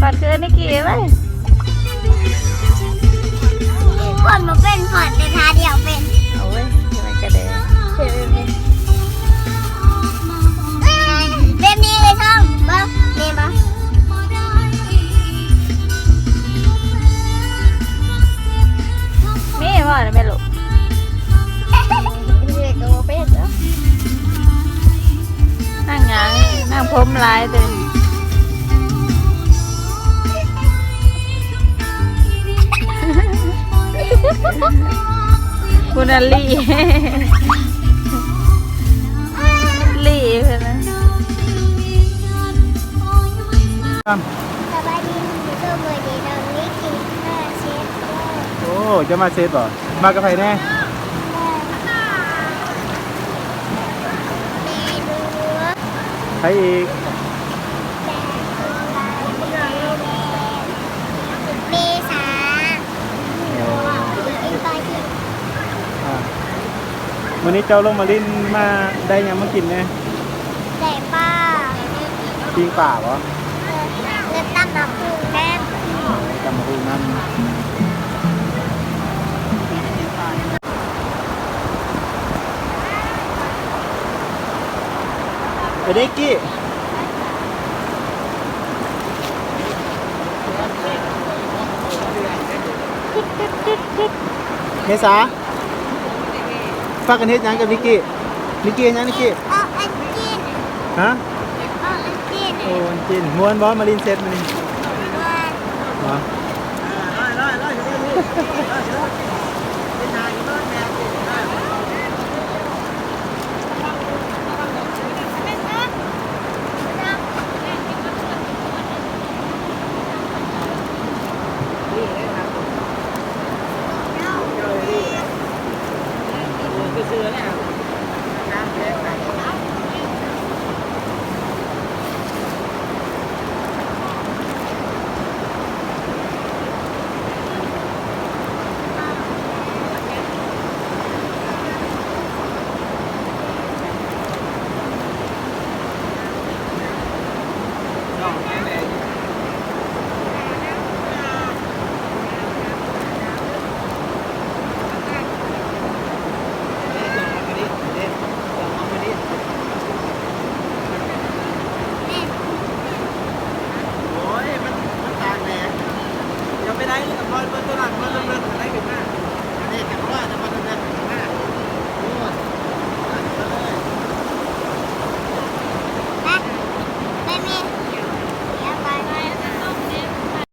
ອດຄືນິກກີ້ໄວ້. ຜ່ອນບໍ່ເປັນ ຜ່ອນແຕ່ທ່າດຽວເປັນ. ໂອ້ຍ ມັນກະແດງ. ແບບນີ້ເລີຍ ຊ່ອງເບິ່ງ ມີບໍ່? ມີບໍ່ແມ່ລູກ? ເຮັດກະບໍ່ເປັນເນາະ. ນາງຫຍັງ ນາງຜົມຫຼາຍເດ້. ພຸ້ນນະ ລີ່ ລີ່ເພິ່ນນະ. ສະບາຍດີທ່ານຜູ້ຊົມ ມື້ນີ້ນ້ອງນິກກີ້ມາເຊັດ. ໂອ້ ເຈົ້າມາເຊັດບໍ່? ມາກັບໃຜແດ່? ແມ່ລູກ. ໃຜອີກ? ເມສາ. ໂອ້ ເປັນປາທີ່ ອ່າ ມື້ນີ້ເຈົ້າລົງມາຫຼິ້ນ ມາໄດ້ຫຍັງມາກິນແດ່? ໄດ້ປາ ປີ້ງປາບໍ່? ເອີ ແລ້ວຕຳບັກຫຸ່ງນຳ. ໂອ້ ຕຳບັກຫຸ່ງນຳ. ໄປເດ້ກີ້. ເມສາ ພາກັນເຮັດຫຍັງກັບນິກກີ້? ນິກກີ້ເຮັດຫຍັງ? ນິກກີ້ ເອົາອັນຈິນ. ຮະ? ເອົາອັນຈິນ. ໂອ້ ອັນຈິນ. ມ່ວນບໍ່ ມາຫຼິ້ນເຊັດມື້ນີ້? ມ່ວນ. ເນາະ.